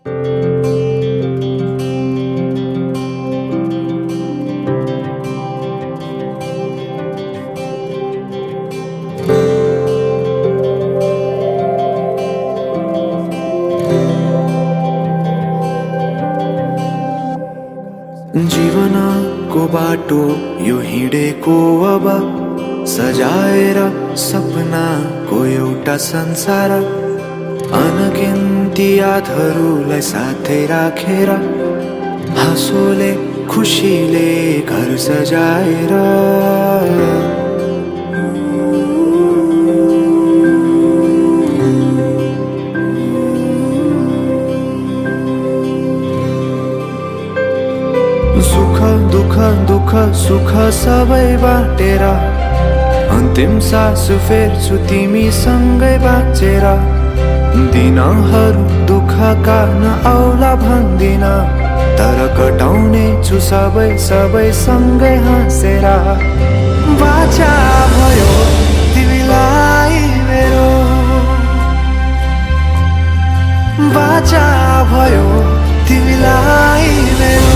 जीवनको बाटो यो हिँडेको अब सजाएर सपनाको एउटा संसार, अनगिन्ती यादहरूलाई साथै राखेर हाँसोले खुसीले घर सजाएर। सुख दुःख दुःख सुख सबै बाटेर अन्तिम सास फेर्छु तिमीसँगै बाँचेर। दिनहरू दुःखका नआउला भन्दिन, तर कटाउने छु सबै सबै सँगै हाँसेर। बाचा भयो तिमीलाई मेरो, बाचा भयो तिमीलाई मेरो।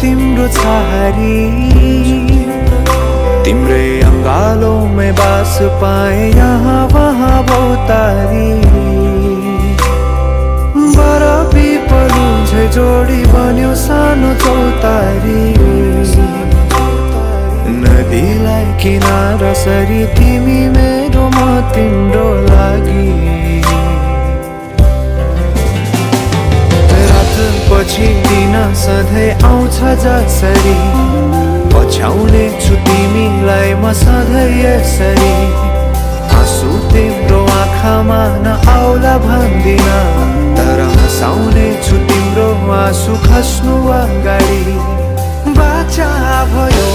तिम्रो छहारी तिम्रै अंगालों बास पाए यहाँ वहाँ बहुतारी। बर पिपलु झै जोडी बन्यो सानो चौतारी, नदीलाई किनारा सरी तिमी मेरो म तिम्रो लागि। पछि दिन सधैँ आउँछ जसरी, पछ्याउने छु तिमीलाई म सधैँ यसरी। आँसु तिम्रो आँखामा नआउला भन्दिन, तर हँसाउने छु तिम्रो आँसु खस्नु अगाडि। बाचा भयो